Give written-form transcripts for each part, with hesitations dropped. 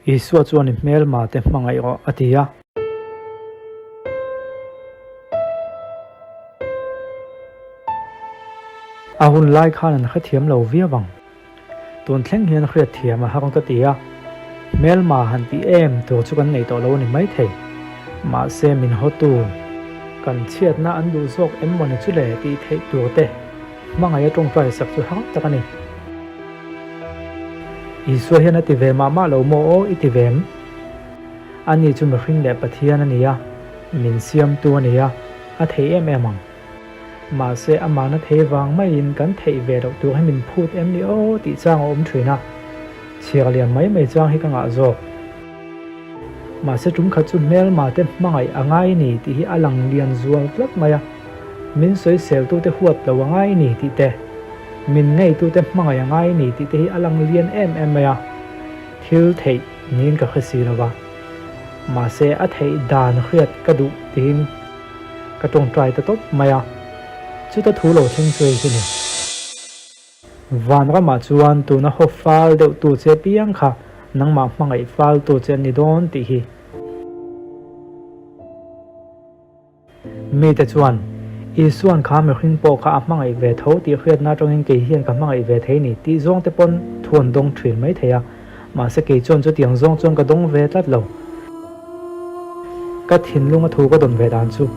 Isua chuan i hmelma te hmangaih rawh a ti a. A hun lai khan an hrethiam lo viau ang. Tun thleng hian hriatthiam a har ka ti a, hmelma han tih em tur chu kan nei tawh lo a ni maithei. Mahse min hawtu, kan chhiatna an duh zawk em mawni chu le tih theih tur te hmangaih a tawngtai sak chu har tak a ni. Isua hian a ti ve mah mah lo maw aw i ti ve em? Ani chu mihring leh Pathian a ni a, min siamtu a ni a, a thei em em ang. Mahse amahna thei vang maiin kan theih ve loh tur hi min phut em ni aw tih chang a awm thin a, chhiar liam mai mai chang hi ka ngah zawk. Mahse tum khat chu hmelma te hmangaih a ngai ni tih hi a lang lian zual tlat mai a, min sawiseltute huat lo a ngai ni tih te, min ngeitute hmangaih a ngai ni tih te hi a lang lian em em mai a, thil theih niin ka hre si lo va. Mahse a theih dan hriat ka duh tiin. Ka tawngtai ta tawp mai a, chuta thu lo thleng chu hei hi ni. Vanramah chuan tuna haw fal deuh tu che piang kha nangmah hmangaih fal tu che an ni dawn tih hi. Mite chuan, Isuan kha mihring pawh kha a hmangaih ve tho tih hriatna atangin kei hian ka hmangaih ve thei ni tih zawng te pawn thu an dawng thin mai thei a. Mahse kei chuan chutiang zawng chuan ka dawng ve tlat lo. Ka thinlunga thu ka dawn ve dan chu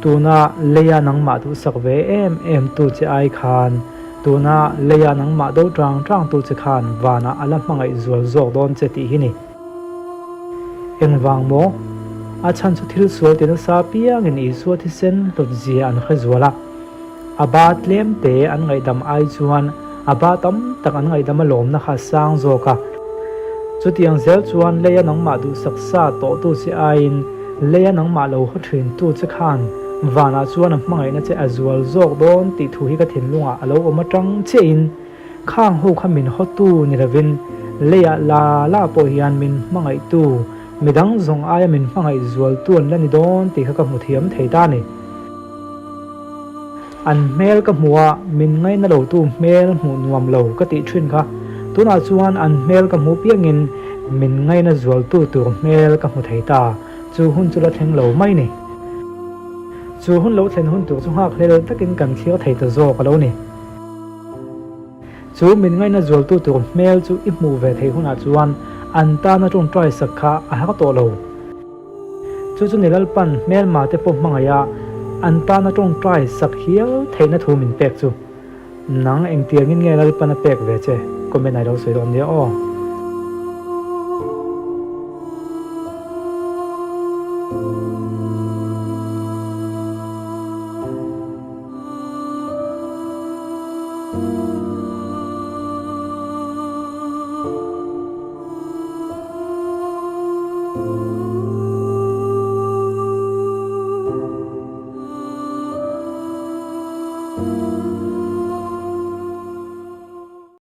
tuna leia nangmah duhsak ve em em tu che ai khan tuna leia nangmah do tang tang tu che khan vanah a la hmangaih zual zawk dawn che tih hi ni. Engvang maw? A chhan chu thil sual ti nasa piangin Isua thisen hlut zia an hre zual a. A ba tlem te an ngaihdam ai chuan a ba tam tak an ngaihdam a lawmna kha a sang zawk a. Chutiang zel chuan leia nangmah duhsak sa tawhtu che aiin leia nangmah lo haw thintu che khan vanah chuan a hmangaihna che a zual zawk dawn tih thu hi ka thinlungah a lo awm atang chiahin khang ho kha min hawtu ni lovin leiah la la pawh hian min hmangaihtu midang zawng aia min hmangaih zualtu an la ni dawn tih kha ka hmu thiam thei ta a ni. An hmel ka hmu a, min ngaina lotu hmel hmuh nuam lo ka tih thin kha. Tunah chuan an hmel ka hmuh piangin min ngaina zualtu tur hmel ka hmu thei ta, chu hun chu la thleng lo mai ni. Chu hun lo thlen hun tur chu nghak hlel takin kan thlir thei ta zawk a lo ni. Chu min ngaina zualtu tur hmel chu i hmuh ve theih hunah chuan an tana tawngtai sak kha a har tawh lo. Chu chu ni Lalpan hmelma te pawh hmangaih a, an tana tawngtai sak hial theihna thu min pek chu. Nang engtiangin nge Lalpan a pek ve che? Comment ah i lo sawi dawn nia aw.